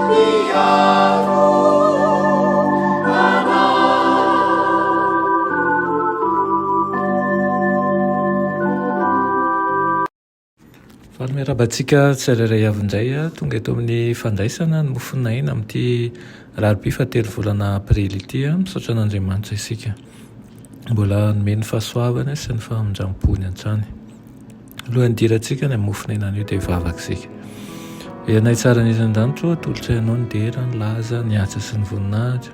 Mpiaro anay. Faly miarahaba antsika tsirairay avy indray tonga eto amin'ny fandraisana ny mofon'aina amin'ity alarobia fahatelo volana aprily ity. Misaotra an'Andriamanitra isika mbola nomeny ny fahasoavany sy ny famindram-pony hatrany. Alohan'ny hidirantsika any amin'ny mofon'aina anio dia hivavaka isika. Ry Anay tsara ny an-danitra ô, atolotray Anao ny dera, ny laza, ny haja sy ny voninahitra.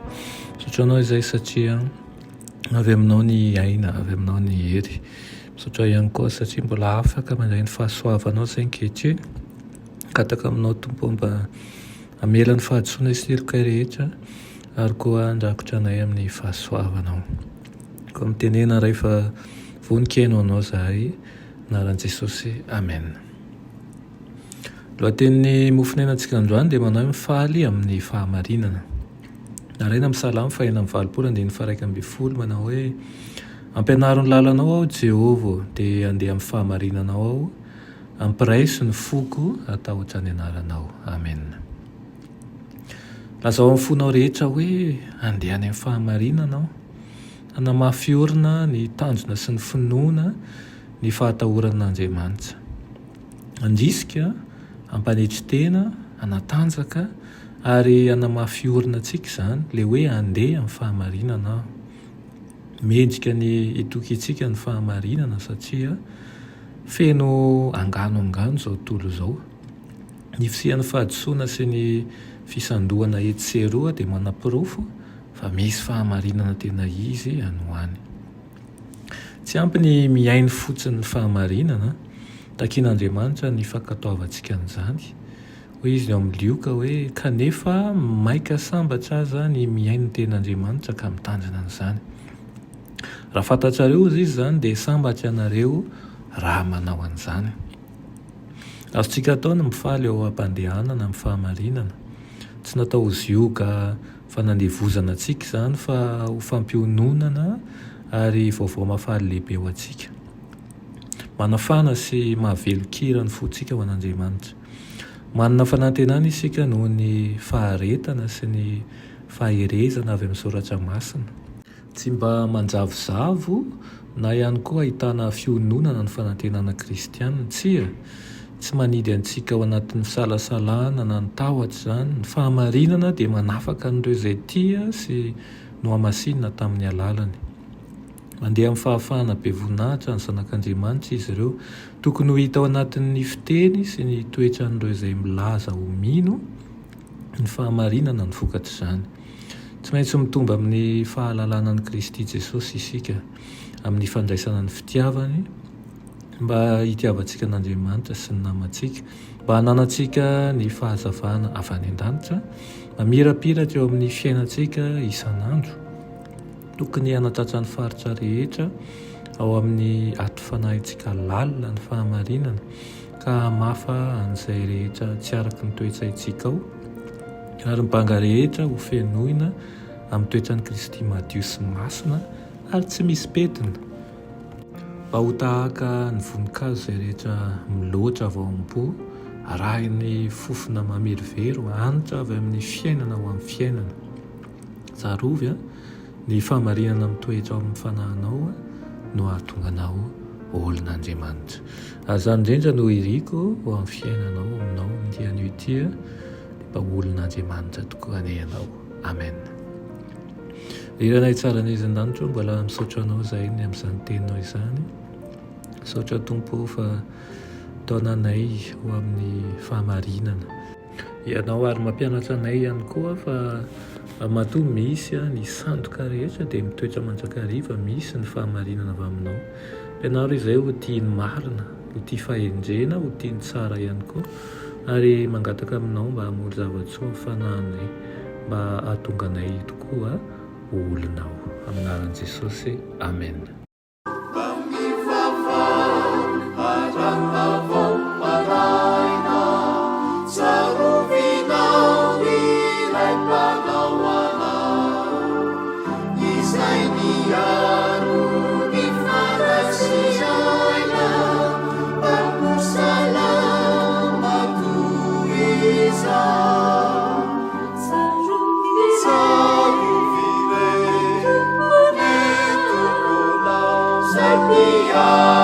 Misaotra Anao izay satria Avy aminao ny aina, avy aminao ny hery. Misaotra ihany koa satria mbola afaka mandray ny fahasoavanao izay ankehitriny. Mangataka aminao Tompo mba hamela ny fahadisoana sy ny helokay rehetra ary koa handrakotra anay amin'ny fahasoavanao. Koa mitenena Ray fa vonon-keno anao izahay. Anaran'i Jesosy. Amen. Lohatenin'ny mofonainantsika androany dia manao hoe mifaly amin'ny fahamarinana. Naraina amin'ny Salamo faha-86 andininy faha-11 manao hoe, Ampianaro ny lalanao aho, Jehovah ô, dia handeha amin'ny fahamarinanao aho, ampiraiso ny foko hatahotra ny anaranao. Amena. Lazao amin'ny fonao rehetra hoe, Handeha any amin'ny fahamarinana aho. Hanamafy orina ny tanjona sy ny finoana ny fahatahorana an'Andriamanitra. Handrisika, hampanetry tena, hanatanjaka, Ary hanamafy orina antsika izany, ilay hoe handeha amin'ny fahamarinana aho. Mendrika ny hitokiantsika ny fahamarinana satria feno angano angano izao tontolo izao. Ny fisian'ny fahadisoana sy ny fisandohana etsy sy eroa dia manaporofo fa misy fahamarinana tena izy any ho any. Tsy ampy ny mihaino fotsiny ny fahamarinana, takian'Andriamanitra ny fankatoavantsika an'izany. Hoy izy ao amin'ny Lioka hoe, Kanefa maika sambatra aza ny mihaino ny tenin'Andriamanitra ka mitandrina an'izany. Raha fantatrareo, hozy izy, izany, dia sambatra ianareo raha manao an'izany. Azontsika atao ny mifaly eo am-pandehanana amin'ny fahamarinana. Tsy natao ho zioga fanandevozana antsika izany fa ho fampiononana ary vaovao mahafaly lehibe ho antsika. Manafana sy mahavelon-kira ny fontsika ho an'Andriamanitra. Manana fanantenana isika noho ny faharetana sy ny faherezana avy amin'ny soratra masina. Tsy mba manjavozavo na ihany koa ahitana fiononana ny fanantenana kristiana. Tsia, tsy manidy antsika ao anatin'ny fisalasalana na ny tahotra izany. Ny fahamarinana dia manafaka an'ireo izay tia sy nohamasinina tamin'ny alalany. Mandeha amin'ny fahafahana be voninahitra ny zanak'Andriamanitra izy ireo. Tokony ho hita ao anatin'ny fiteny sy ny toetran'ireo izay milaza ho mino ny fahamarinana ny vokatr'izany. Tsy maintsy mitombo amin'ny fahalalana an'i Kristy Jesosy isika, amin'ny fandraisana ny fitiavany, mba hitiavantsika an'Andriamanitra sy ny namantsika, mba hananantsika ny fahazavana avy any an-danitra mamirapiratra eo amin'ny fiainantsika isan'andro. Tokony hanatratra ny faritra rehetra ao amin'ny ati-fanahintsika lalina ny fahamarinana, ka hamafa an'izay rehetra tsy araka ny toe-tsaintsika ao, ary ny banga rehetra ho fenoina amin'ny toetran'i Kristy madio sy masina ary tsy misy pentina, mba ho tahaka ny voninkazo izay rehetra miloatra avy ao am-po, arahin'ny fofona mamerovero hanitra avy amin'ny fiainana ho amin'ny fiainana. Tsarovy, ny fahamarinana mitoetra ao amin'ny fanahinao no hahatonga anao ho olon'Andriamanitra. Ary izany indrindra no iriko ho amin'ny fiainanao, aminao amin'ity anio ity, dia mba ho olon'Andriamanitra tokoa anie ianao. Amen. Ry Ranay tsara any an-danitra, mbola misaotra anao izahay ny amin'izany teninao izany. Misaotra Tompo fa taona anay ho amin'ny fahamarinana. Ianao ary mampianatra anay ihany koa fa matoa misy ny sandoka rehetra dia mitoetra mandrakariva misy ny fahamarinana avy aminao. Ampianaro izay ho tia ny marina, ho tia fahendrena, ho tia ny tsara ihany koa ary mangataka aminao mba hamory zava-tsoa ny fanahinay mba hahatonga anay tokoa ho olonao. Amin'ny anaran'i Jesosy, Amen. Ka.